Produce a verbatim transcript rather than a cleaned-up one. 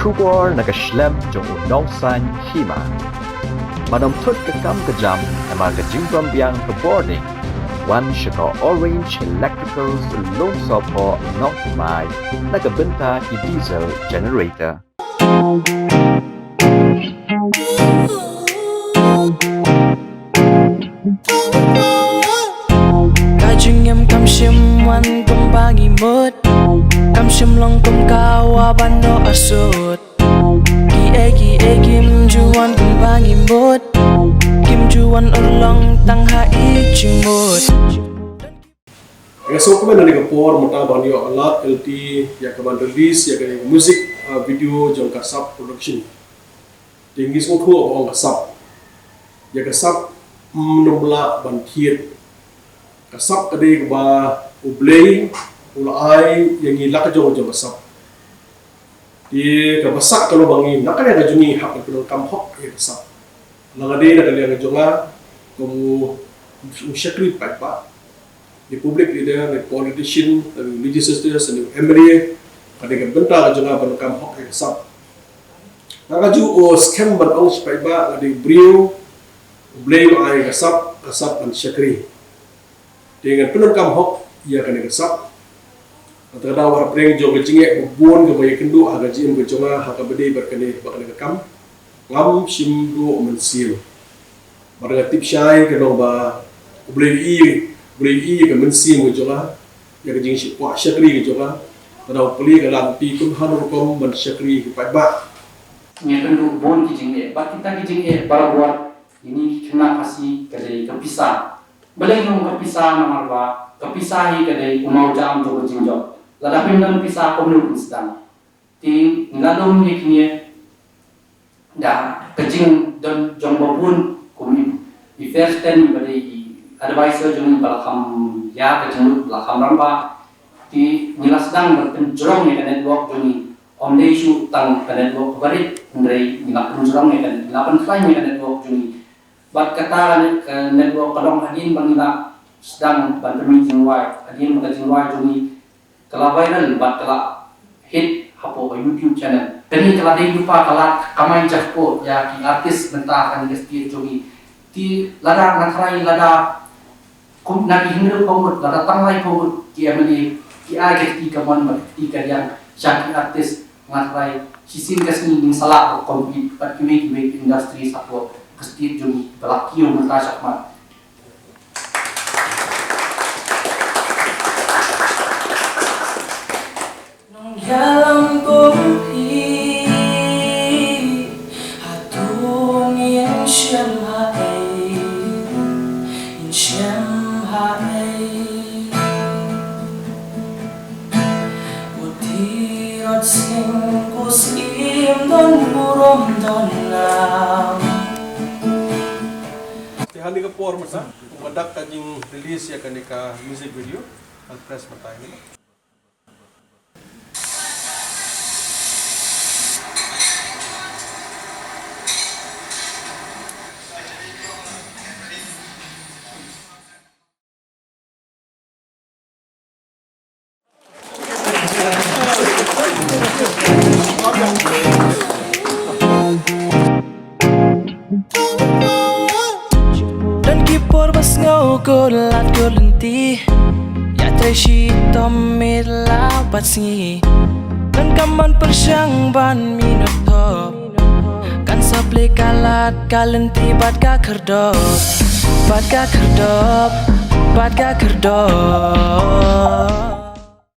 Khubor na ka shlem jong u Nongsaiñ Hima. Ban ym thut ka kam ka jam, namar ka jingbym biang ka bording. Wan sha ka Orange Electricals Lumsohphoh Nongthymmai, na ka bynta ki diesel generator. Ka jingim kam shym wan kumba ngi mut, kam shym long kum ka wa ban noh arsut. Kiei kiei kim ju wan kumba ngi mut, kim ju wan urlong tang ha i jingmut. Nga sngewkmen ha kane ka por mynta ban ïoh lad ka lynti ïa ka ban release ïa ka music, uh, video jong ka Sap Production. Te ngi sngewthuh ba ong ka Sap, ïa ka Sap, mm, ym lah ban thied. Ka Sap ka dei kaba U Blei u la ai ïa ngi la ka jong jong ka Sap. Te kaba sah ka long ba ngi na ka liang ka jong ngi hap ban pyndonkam hok ïa ka Sap. La ka dei na ka liang ka jong nga kum u shakri paidbah, ne public leader, ne politician, ne legislators, ne M L A, ka dei ka bynta ka jong nga ban donkam hok ïa ka Sap. Nga ka ju o skhem ban ong sha paidbah, nga dei briew U Blei u la ai ka Sap, ka Sap ban shakri. Te ngan pyndonkam hok ïa kane ka Sap. Kata ka daw ha pdeng jong ka jingeh ba bun kaba ïakynduh ha ka jingim ka jong nga ha kaba dei bad kane bad kane ka kam, ngam shym duh mynsiem. Bad nga tip shai ka long ba U Blei i, U Blei i ka mynsiem ka jong nga, ïa ka jingshakri ka jong nga. Ka daw plie ka lynti kumno rukom ban shakri ki paidbah. Ngi kynduh bun ki jingeh, bad kita ki jingeh baroh wat ngi khynnah Khasi ka dei ka pisa. Balei nga ong ka pisa? Namar ba ka pisa hi ka dei u mawjam jong ka jingjop. Lada phim don pisa kumno phin sdang? Te ngi la lum ïa kine da ka jingdon jong ba bun kum i, i Fair Sten ba dei i advisor jong ngi ba la kham ïa ka jinglut, ba la kham rangbah. Te ngi la sdang ban pynjrong ïa ka network jong ngi. Ym dei shuh tang ka network ba rit, hynrei ngi la pynjrong ïa ka, ngi la pynkhlaiñ ïa ka network jong ngi. Bad kata ka network ka long hadien ba ngi la sdang ban pynmih jingduwai, hadien ba ka jingduwai jong ngi ka la viral bad ka la hit hapoh ka YouTube channel. Kane ka la dei lypa ka la kamai jakpoh ïa ki artist mynta ha kane ka state jong ngi. Te lada nga tharai lada kum na ki hynriew phew ngut, lada tang lai phew ngut ki M L A ki ai ka kti kamon bad ka kti kadiang sha ki artist, nga tharai shisien ka sngi ngin sa lah ban compete bad kiwei kiwei ki industry hapoh ka state jong ngi ba la kiew mynta shakhmat. Nongïalam kum phi, hato ngin shem ha ei, ngin shem ha ei. U tirot sing ku sim don burom don nam. Te ha kane ka por mynta, u ka dak ka jing release ïa kane ka music video, al press mynta ïa kane. Don ki por ba sngew ko lad ko lynti, ïatrei shitom miet la bad sngi. Donkam ban pyrshang ban mih noh thop, kan sa plie ka lad ka lynti bad ka khyrdop, bad ka khyrdop, bad ka khyrdop.